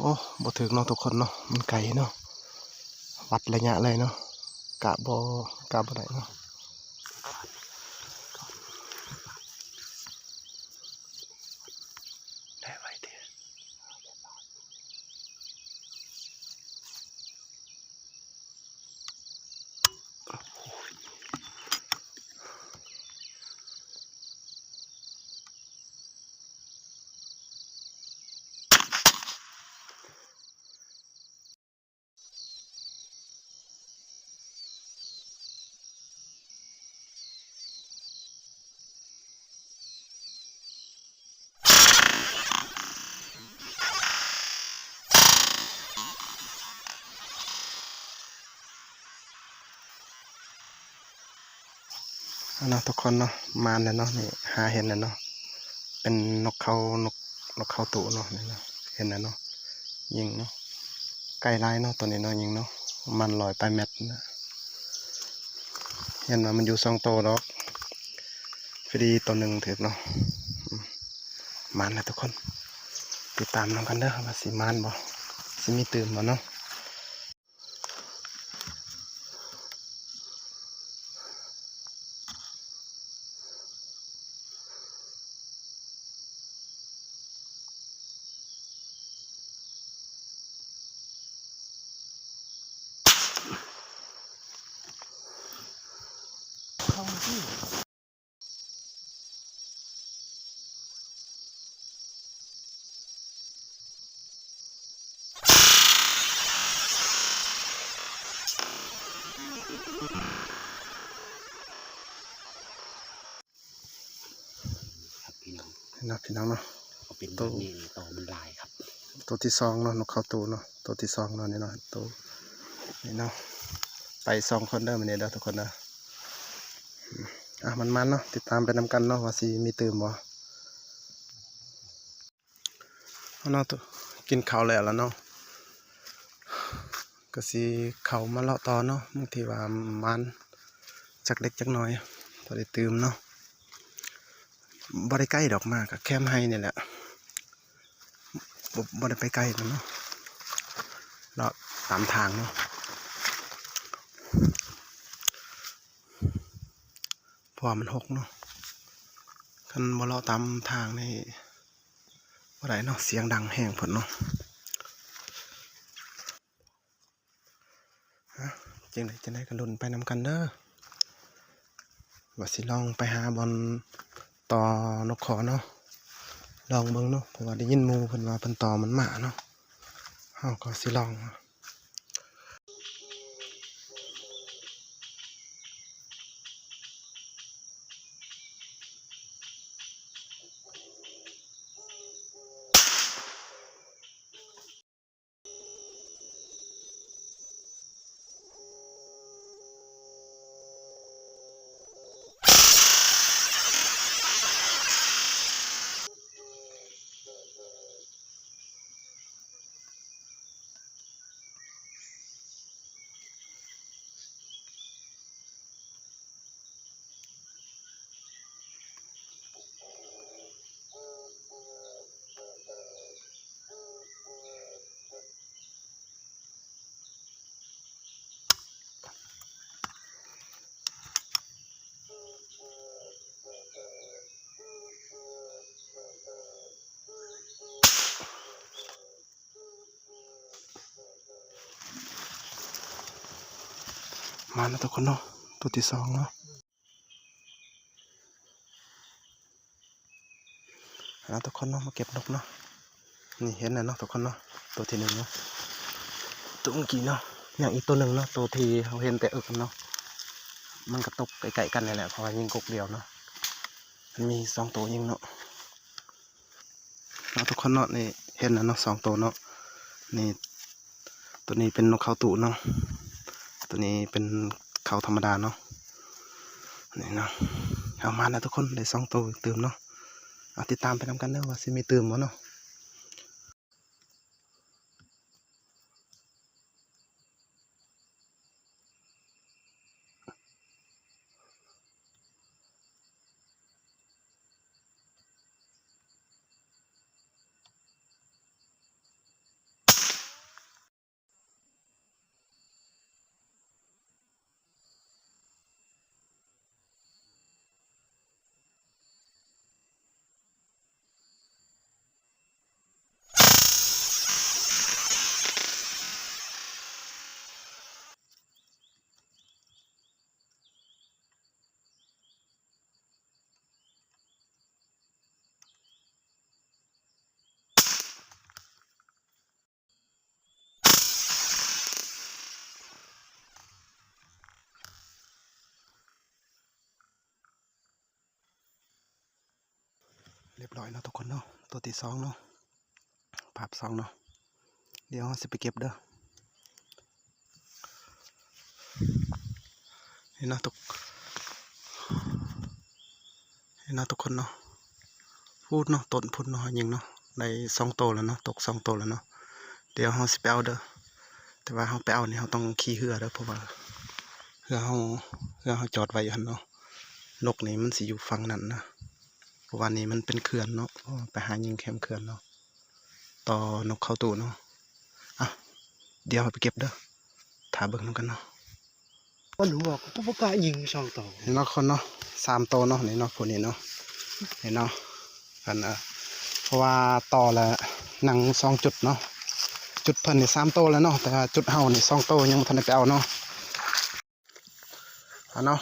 ໂອ້ ບໍ່ຖືກເນາະທຸກຄົນເນາະ ມັນໄກເນາະ ວັດໄລຍະເລີຍເນາະ ກະບໍ່ ກະບໍ່ໄດ້ເນາະ. ເອົາເນາະທຸກຄົນເນາະ ມາແລ້ວເນາະ ນີ້ຫາເຫັນແລ້ວເນາະ ເປັນນົກເຂົາ ນົກ ນົກເຂົາຕູເນາະ ນີ້ເນາະ ເຫັນແລ້ວເນາະ ຍິງເນາະ ໄກຫຼາຍເນາະ ໂຕນີ້ເນາະ ຍິງເນາະ ປະມານຮ້ອຍປາຍແມັດນະ ເຫັນວ່າມັນຢູ່ສອງໂຕດອກ ພໍດີໂຕໜຶ່ງຖືກເນາະ ອືມ ມານແລ້ວທຸກຄົນ ຕິດຕາມນຳກັນເດີ ວ່າຊິມານບໍ່ ຊິມີຕື່ມບໍ່ເນາະ. ครับพี่น้อง เห็นเนาะพี่น้องเนาะ ก็เป็นแบบนี้นี่ ต่อมันหลายครับ ตัวที่สองเนาะ นกเขาตูเนาะ ตัวที่สองเนาะ นี่เนาะ ตัวนี้เนาะ ไปสองคนเด้อมื้อนี้เด้อทุกคนเด้อ อ่ะ มันๆ เนาะ ติดตามไปนำกันเนาะ ว่าสิมีตื่มบ่ เนาะ กินข้าวแล้วล่ะเนาะ ก็สิเข้ามาเลาะต่อเนาะ บางทีว่าหมานจักเล็กจักน้อย พอได้ตื่มเนาะ บ่ได้ไกลดอก มาก็แคมไฮ่นี่แหละ บ่ บ่ได้ไปไกลดอกเนาะ เลาะตามทางเนาะ เพราะว่ามันหกเนาะ คันบ่เลาะตามทางนี่บ่ได้เนาะ เสียงดังแฮงโพดเนาะ ฮะ จั่งใด๋ จั่งใด๋ ก็ลุ้นไปนำกันเด้อ ว่าสิลองไปหาบ่อนต่อนกขอเนาะ ลองเบิ่งเนาะ เพราะว่าได้ยินหมู่เพิ่นว่าเพิ่นต่อมันหมาเนาะ เฮาก็สิลอง มาแล้วทุกคนเนาะ ตัวที่สองเนาะ เอาทุกคนเนาะ มาเก็บนกเนาะ นี่เห็นแล้วเนาะทุกคนเนาะ ตัวที่หนึ่งเนาะ ตัวเมื่อกี้เนาะ ยังอีกตัวหนึ่งเนาะ ตัวที่เราเห็นแต่อึกเนาะ มันก็ตกใกล้ๆกันนี่แหละ เพราะว่ายิงกกเดียวเนาะ มันมีสองตัวยิงเนาะ เนาะทุกคนเนาะ นี่เห็นแล้วเนาะ สองตัวเนาะ นี่ ตัวนี้เป็นนกเขาตู่เนาะ ตัวนี้เป็นเขาธรรมดาเนาะ นี่เนาะ เอามาแล้วทุกคน ได้สองตัวตื่มเนาะ เอาติดตามไปนำกันเด้อ ว่าสิมีตื่มบ่เนาะ เ ຕ່ອຍເນາະທຸກຄົນເນາະ ຕົວທີສອງເນາະ ພາບສອງເນາະ ດຽວເຮົາຊິໄປເກັບເດີ. ນີ້ເນາະທຸກ ນີ້ເນາະທຸກຄົນເນາະ ພຸ້ນເນາະ ຕົ້ນພຸ້ນເນາະ ຍິງເນາະ ໄດ້ສອງໂຕແລ້ວເນາະ ຕົກສອງໂຕແລ້ວເນາະ. ດຽວເຮົາຊິໄປເອົາເດີ ແຕ່ວ່າເຮົາໄປເອົານີ້ ເຮົາຕ້ອງຂີ່ເຮືອເດີ ເພາະວ່າເຮືອເຮົາ ເຮືອເຮົາຈອດໄວ້ຢູ່ຫັ້ນເນາະ. ນົກນີ້ມັນຊິຢູ່ຝັ່ງນັ້ນນະ ເພາະວ່ານີ້ມັນເປັນເຂື່ອນເນາະ ເພາະວ່າໄປຫາຍິງແຄມເຂື່ອນເນາະ ຕໍ່ນົກເຂົ້າຕູ້ເນາະ. ອ່ະ ດຽວເຮົາໄປເກັບເດີ ຖ້າເບິ່ງນຳກັນເນາະ. ມັນຫົວ ກູບໍ່ກ້າຍິງສອງໂຕ. ເຫັນເນາະຄົນເນາະ ສາມໂຕເນາະ ນີ້ເນາະ ຜູ້ນີ້ເນາະ ເຫັນເນາະ ອັນ ເອີ ເພາະວ່າຕໍ່ລະໜັງສອງຈຸດເນາະ ຈຸດເພິ່ນນີ້ສາມໂຕແລ້ວເນາະ ແຕ່ວ່າຈຸດເຮົານີ້ສອງໂຕ ຍັງບໍ່ທັນໄດ້ໄປເອົາເນາະ. ອ່ະເນາະ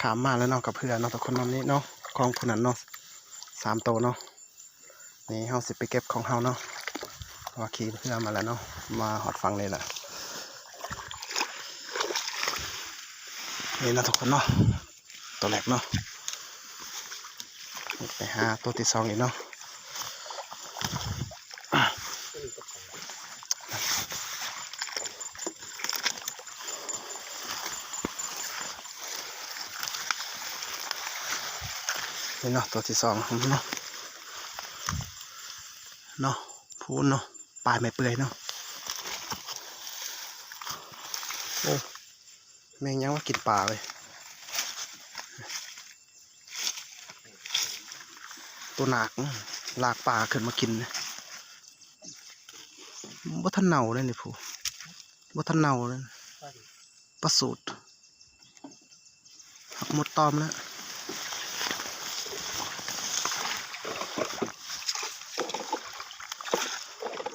ຂ້າມມາແລ້ວເນາະ ກັບເຮືອເນາະທຸກຄົນເນາະ ນີ້ເນາະ ຂອງຜູ້ນັ້ນເນາະ ສາມໂຕເນາະ. ນີ້ເຮົາຊິໄປເກັບຂອງເຮົາເນາະ ເພາະວ່າຂີ່ເຮືອມາແລ້ວເນາະ ມາຮອດຝັ່ງນີ້ແຫຼະ. ນີ້ເນາະທຸກຄົນເນາະ ໂຕແລກເນາະ ໄປຫາໂຕທີສອງອີກເນາະ. ນີ້ເນາະ ຕົວທີສອງເນາະ ເນາະ ພຸ້ນເນາະ ປາຍໄມ້ເປື່ອຍເນາະ. ໂອ້ ແມງຫຍັງມາກິນປາເວີຍ ຕົວໜາກ ລາກປາຂຶ້ນມາກິນ. ບໍ່ທັນເນົ່າເລີຍນີ້ ຜູ້ ບໍ່ທັນເນົ່າເລີຍ ປາສູດ ຫັກໝົດຕອມແລ້ວ.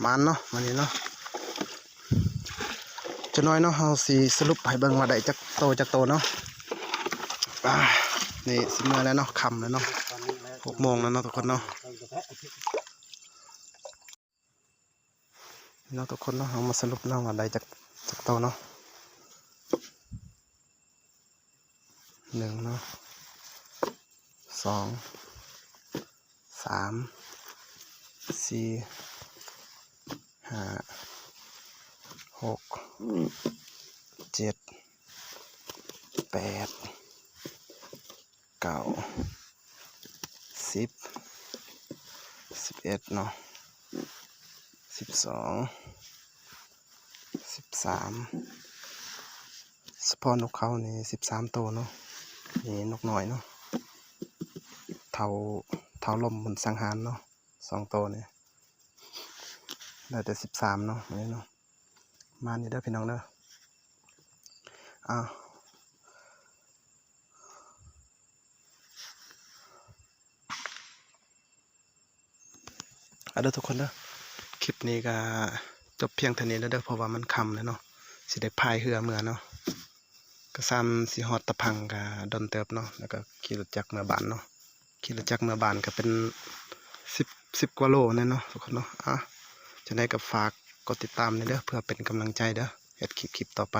ໝານເນາະ ມື້ນີ້ເນາະ ຈັກໜ້ອຍເນາະ ເຮົາຊິສະຫຼຸບໃຫ້ເບິ່ງວ່າໄດ້ຈັກໂຕ ຈັກໂຕເນາະ. ອ່າ ນີ້ຊິເມືອແລ້ວເນາະ ຄ່ຳແລ້ວເນາະ ຫົກໂມງແລ້ວເນາະທຸກຄົນເນາະ. ເນາະທຸກຄົນເນາະ ເຮົາມາສະຫຼຸບເນາະວ່າໄດ້ຈັກ ຈັກໂຕເນາະ ໜຶ່ງເນາະ ສອງ ສາມ ສີ່ ຫ້າ ຫົກ ເຈັດ ແປດ ເກົ້າ ສິບ ສິບເອັດເນາະ ສິບສອງ ສິບສາມ ສະເພາະນົກເຂົານີ້ສິບສາມໂຕເນາະ. ນີ້ນົກນ້ອຍເນາະ ເທົ້າ ເທົ້າລົມບຸນສັງຫານເນາະ ສອງໂຕນີ້ ໄດ້ແຕ່ສິບສາມເນາະ ນີ້ເນາະ. ປະມານນີ້ເດີພີ່ນ້ອງເດີ ອ້າວ ເອົາເດີທຸກຄົນເດີ ຄລິບນີ້ກະຈົບພຽງເທົ່ານີ້ແລ້ວເດີ ເພາະວ່າມັນຄ່ຳແລ້ວເນາະ ຊິໄດ້ພາຍເຮືອເມືອເນາະ. ກະສ່ຳຊິຮອດຕະພັງກະດົນເຕີບເນາະ ແລ້ວກະຂີ່ລົດຈັກເມືອບ້ານເນາະ. ຂີ່ລົດຈັກເມືອບ້ານກະເປັນສິບ ສິບກວ່າໂລແນ່ເນາະທຸກຄົນເນາະ. ອ່າ ຈັ່ງໃດກະຝາກກົດຕິດຕາມແນ່ເດີ ເພື່ອເປັນກຳລັງໃຈເດີ ເຮັດຄລິບ ຄລິບຕໍ່ໄປ.